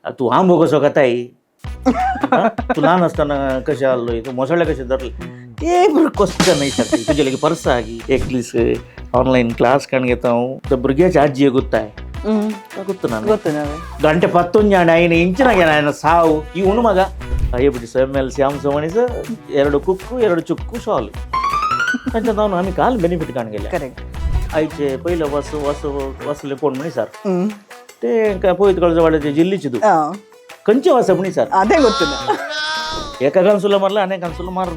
तूं आंबो कसो खाताय, हा? तूं ल्हान आसतना कशें आहलोय, तूं मोसळे कशें धरले, ते बरं क्वेश्चन विचारता. तुजे लगे परसा आगी एक दीस ऑनलायन क्लास काण घेता हांव, तर भुरग्याची आजी गुत्ताय ಗೊತ್ತು ನಾನು. ಗೊತ್ತು ನಾವೇ. ಗಂಟೆ ಪತ್ತೊಂಜಾಂಡ ಆಯ್ನ ಇಂಚಿನಾಗ ಆಯ್ನ ಸಾವು ಈ ಉಣು ಮಗ ಅಯ್ಯಬಿಟ್ಟು ಸ ಎಮ್ ಎಲ್ ಶ್ಯಾಮ್ ಸೋಮಣಿಸ ಎರಡು ಕುಕ್ಕು ಎರಡು ಚುಕ್ಕು ಶಾಲ್ ಅಂಚ ನಾವು ಆಮಿ ಕಾಲ್ ಬೆನಿಫಿಟ್ ಕಾಣಗೆಲ್ಲ. ಕರೆಕ್ಟ್. आयचे पयले वस वस वसले कोण म्हणी सर, ते पळयत कळचे वाड्याचे जिल्लीची तूं खंयचे वस म्हणी सर. ಅದೇ ಗೊತ್ತಿಲ್ಲ. एका कान्सुला मारला आनी कान्सुला मार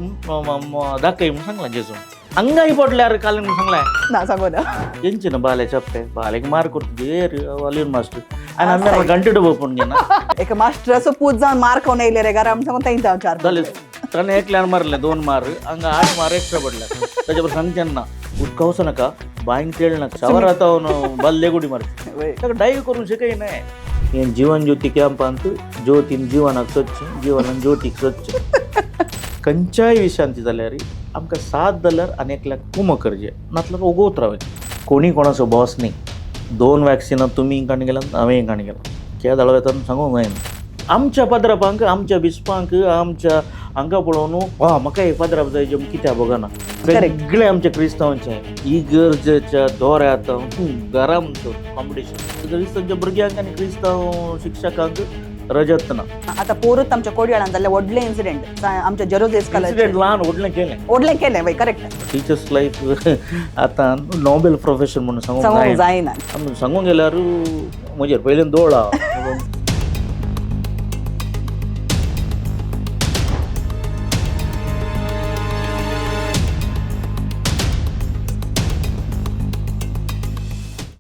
दाखय म्हणून सांगला जेजून हंगाय पडल्यार काल म्हणून सांगलाय. ನಾ सांಗೋದ. ಎಂಚಿನ ಬಾಲೆ ಚಪ್ಪೆ ಬಾಲೆಗೆ ಮಾರ್ ಕೊಡ್ತಿದ್ದೆ ವಾಲಿಯನ್ ಮಾಸ್ಟರ್ आणि आम्ही ಗಂಟೆ ಬೋಪುಂಡು ಗೆನ. एका मास्टर असो पूत जावन मार खावन येयले रे घरा म्हण सांगून तांकां हांव चार. जाले ताणें एकल्यान मारले दोन मार, हंगा आठ मार एक्स्ट्रा पडले. ताचे बरोबर सांगचें ना, उदका वचो नाका, बांयक तेळ नाका, शावर आतां ಅವನು बल्ले गुडी मार, ताका डायव करून शिकय नाय. हें जीवन ज्योती कॅम्पांत ज्योतीन जिवनाक स्वच्छ, जिवनान ज्योतीक स्वच्छ. खंयच्याय विशयांत जाल्यार आमकां साथ जाल्यार आनी एकल्याक कुमक करचें, नातल्यार ओगोत रावचें. कोणी कोणाचो बॉस न्ही. दोन वॅक्सिनां तुमी काण गेला, हांवें काण गेला, क्या दाळो येता सांगूंक जायना. आमच्या पदरापांक, आमच्या बिस्पांक, आमच्या हांगा पळोवन वा म्हाका हे पदराप जाय जें कित्याक भोगना. सगळे आमच्या क्रिस्तांवचे इगर्जेच्या दोऱ्यात घरा म्हणतो कॉम्पिटिशन. क्रिस्तांच्या भुरग्यांक आनी क्रिस्तांव शिक्षकांक रजत ना. आता पोरूच आमच्या कोडयाळान जाल्ले व्हडले इन्सिडेंट आमच्या जेरोजेस कॉलेज. इन्सिडेंट ल्हान व्हडलें केलें. व्हडलें केलें वय, करेक्ट. टीचर्स लायफ आतां नोबेल प्रोफेशन म्हणून सांगूंक सांगूंक जायना. जायना. आमी सांगूंक गेल्यार म्हजेर पयल्यान दोळ आहा.